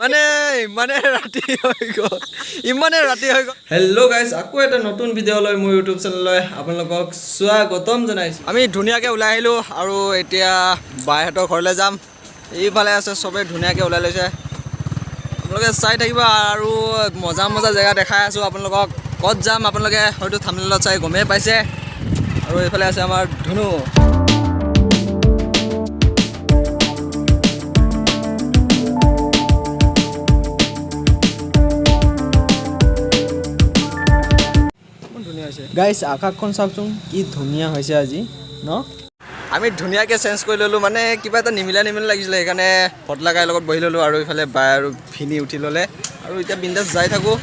মানে ইমানে ৰাতি হৈ গ'ল, ইমানে ৰাতি হৈ গ'ল। হেল্ল' গাইজ, আকৌ এটা নতুন ভিডিঅ' লৈ মোৰ ইউটিউব চেনেললৈ আপোনালোকক স্বাগতম জনাইছোঁ। আমি ধুনীয়াকৈ ওলাই আহিলোঁ আৰু এতিয়া বাইহঁতৰ ঘৰলৈ যাম। এইফালে আছে চবেই ধুনীয়াকৈ ওলাই লৈছে, আপোনালোকে চাই থাকিব আৰু মজা মজা জেগা দেখাই আছোঁ আপোনালোকক। ক'ত যাম আপোনালোকে হয়তো থাম্বনেইলত চাই গমেই পাইছে। আৰু এইফালে আছে আমাৰ ধুনু। ধুনীয়া হৈছে গাইজ, আকাশখন চাওকচোন কি ধুনীয়া হৈছে আজি ন। আমি ধুনীয়াকৈ চেঞ্জ কৰি ল'লোঁ, মানে কিবা এটা নিমিলা নিমিলা লাগিছিলে, সেইকাৰণে ফটলা গাইৰ লগত বহি ল'লোঁ। আৰু ইফালে বাই আৰু ভিনি উঠি ল'লে আৰু এতিয়া বিন্দাছ যাই থাকোঁ।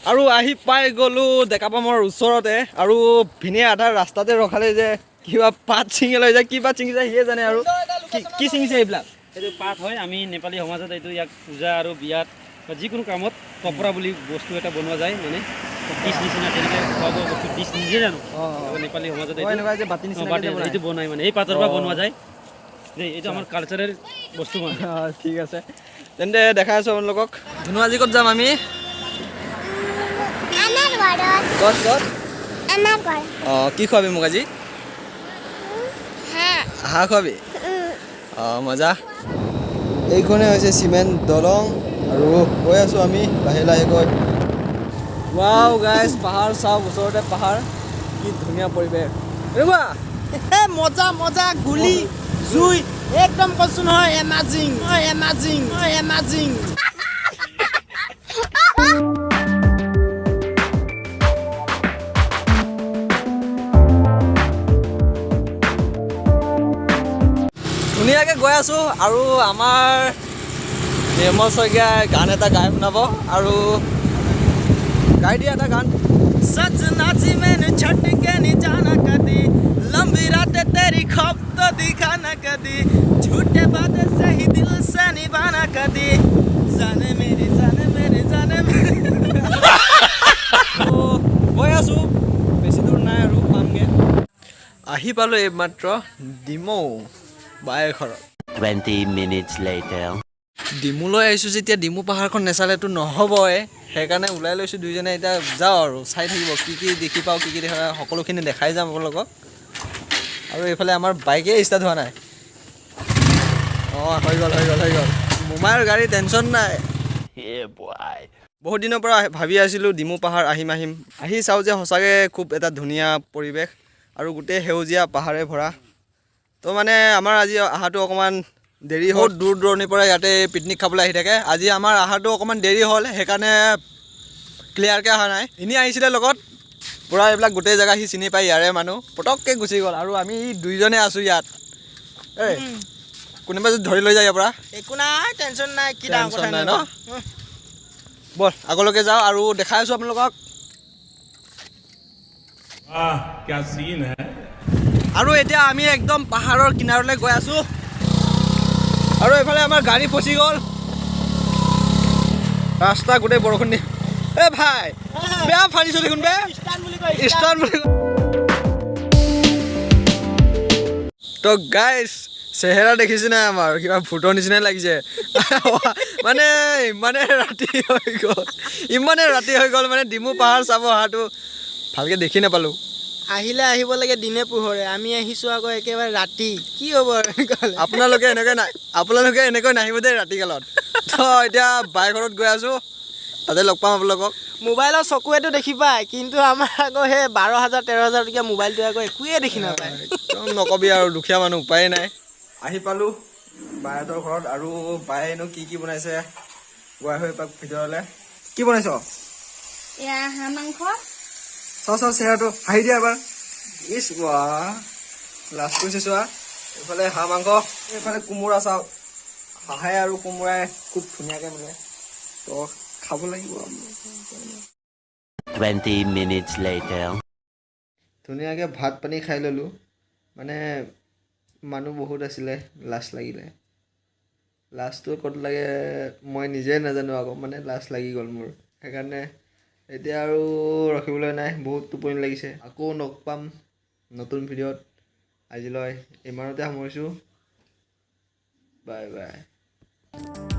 আৰু আহি পাই গ'লোঁ ডেকাপামৰ ওচৰতে। আৰু ভিনিয়ে আধা ৰাস্তাতে ৰখালে যে কিবা পাত ছিঙি লৈ যায়, কি পাত ছিঙিছে সিয়ে জানে। আৰু কি ছিঙিছে এইবিলাক? এইটো পাত হয়। আমি নেপালী সমাজত এইটো ইয়াক পূজা আৰু বিয়াত বা যিকোনো কামত টপৰা বুলি বস্তু এটা বনোৱা যায়, মানে ডিছ নিচিনা, তেনেকৈ খোৱা বোৱা বস্তু ডিছ নিজে জানো। নেপালী সমাজত এইটো এনেকুৱা যে বাতি নিচিনাকৈ বাতি যে বনায়। এইটো বনায়, মানে এই পাতৰ পৰা বনোৱা যায় দেই। এইটো আমাৰ কালচাৰেল বস্তু মানে। ঠিক আছে তেন্তে, দেখাই আছোঁ আপোনালোকক। ধুনু, আজি ক'ত যাম আমি? আমাৰ ঘৰত। ক'ত ক'ত? আমাৰ ঘৰত। অঁ, কি খুৱাবি মোক আজি? হাঁহ। হাঁহ খুৱাবি? অঁ, মজা। এইখনে হৈছে চিমেণ্ট দলং আৰু গৈ আছোঁ আমি লাহে লাহেকৈ। ৱাও গাইজ, পাহাৰ চাওক, ওচৰতে পাহাৰ, কি ধুনীয়া পৰিৱেশ এনেকুৱা। মজা মজা, গুলি জুই একদম কৈছো নহয়, এমাজিং এমাজিং এমাজিং। ধুনীয়াকৈ গৈ আছোঁ আৰু আমাৰ নিৰ্মল শইকীয়াই গান এটা গাই শুনাব আৰু গাই দিয়া এটা গান। सजना जी मैंने छट के नहीं जाना कदी, लंबी रात तेरी खौफ तो दिखाना कदी, झूठे वादे से ही दिल से निभाना कदी, जाने मेरी जाने मेरी जाने मेरी। তো গৈ আছোঁ, বেছি দূৰ নাই আৰু পামগৈ। আহি পালোঁ এইমাত্ৰ ডিমৌ বায়ৰ ঘৰত। 20 minutes later. ডিমুলৈ আহিছোঁ যেতিয়া ডিমু পাহাৰখন নেচালেতো নহ'বই, সেইকাৰণে ওলাই লৈছোঁ দুইজনে। এতিয়া যাওঁ আৰু চাই থাকিব কি কি দেখি পাওঁ, কি কি দেখা পাওঁ, সকলোখিনি দেখাই যাম আপোনালোকক। আৰু এইফালে আমাৰ বাইকে ষ্টাৰ্ট হোৱা নাই। অঁ, হৈ গ'ল হৈ গ'ল হৈ গ'ল। মোমাইৰ গাড়ী টেনশ্যন নাই। Yeah, boy. বহুত দিনৰ পৰা ভাবি আছিলোঁ ডিমু পাহাৰ আহিম আহিম, আহি চাওঁ যে সঁচাকৈ খুব এটা ধুনীয়া পৰিৱেশ আৰু গোটেই সেউজীয়া পাহাৰে ভৰা। তো মানে আমাৰ আজি অহাটো অকণমান দেৰি হ'ল। দূৰ দূৰণিৰ পৰা ইয়াতে পিকনিক খাবলৈ আহি থাকে। আজি আমাৰ অহাটো অকণমান দেৰি হ'ল, সেইকাৰণে ক্লিয়াৰকৈ অহা নাই। এনেই আহিছিলে লগত পূৰা এইবিলাক গোটেই জেগা সি চিনি পায়, ইয়াৰে মানুহ, পটককৈ গুচি গ'ল। আৰু আমি দুইজনে আছোঁ ইয়াত। এই কোনোবা যদি ধৰি লৈ যায় ইয়াৰ পৰা? একো নাই, টেনচন নাই, কি ডাঙৰ টেনচন কথা নাই ন? ব'ল আগলৈকে যাওঁ আৰু দেখাই আছোঁ আপোনালোকক। वाह, क्या सीन है! আৰু এতিয়া আমি একদম পাহাৰৰ কিনাৰলৈ গৈ আছোঁ আৰু এইফালে আমাৰ গাড়ী ফচি গ'ল। ৰাস্তা গোটেই বৰষুণ দি, এ ভাই, বেয়া ফালিছ দেখোন বে। ষ্টান বুলি কয়। ষ্টান বুলি। তো গাইজ, চেহেৰা দেখিছে নাই আমাৰ? কিবা ভূতৰ নিচিনাই লাগিছে। মানে ইমানে ৰাতি হৈ গ'ল, ইমানে ৰাতি হৈ গ'ল, মানে ডিমু পাহাৰ চাব অহাটো ভালকৈ দেখি নাপালোঁ। আহিলে আহিব লাগে দিনে পোহৰে, আমি আহিছো আকৌ একেবাৰে ৰাতি, কি হ'ব আৰু এনেকুৱা হ'লে? আপোনালোকে এনেকৈ নাই, আপোনালোকে এনেকৈ নাহিব দেই ৰাতিকালত। তো এতিয়া বাইঘৰত গৈ আছোঁ, তাতে লগ পাম আপোনালোকক। মোবাইলৰ চকুৱেতো দেখি পায়, কিন্তু আমাৰ আকৌ সেই 12 হাজাৰ 13 হাজাৰ টকীয়া মোবাইলটোৱে আকৌ একোৱে দেখি নাপায়। একদম নকবি আৰু, দুখীয়া মানুহ, উপায়ে নাই। আহি পালোঁ বাহঁতৰ ঘৰত আৰু বায়েনো কি কি বনাইছে গৈ হৈ এপাক ভিতৰলৈ। কি বনাইছ? এয়া হাঁহ মাংস। চাওঁ চাওঁ চেহেৰাটো, হাঁহি দিয়া এবাৰ। ইছ বাহ, লাজ কৰিছে চোৱা। এইফালে হাঁহ মাংস, এইফালে কোমোৰা চাওক। হাঁহে আৰু কোমোৰাই খুব ধুনীয়াকৈ মিলে, তো খাব লাগিব। 20 minutes later. ধুনীয়াকৈ ভাত পানী খাই ল'লোঁ। মানে মানুহ বহুত আছিলে, লাজ লাগিলে। লাজটো ক'ত লাগে মই নিজে নাজানো আকৌ, মানে লাজ লাগি গ'ল মোৰ। সেইকাৰণে এতিয়া আৰু ৰখিবলৈ নাই, বহুত টোপনি লাগিছে। আকৌ লগ পাম নতুন ভিডিঅ'ত। আজিলৈ ইমানতে সামৰিছোঁ। Bye bye.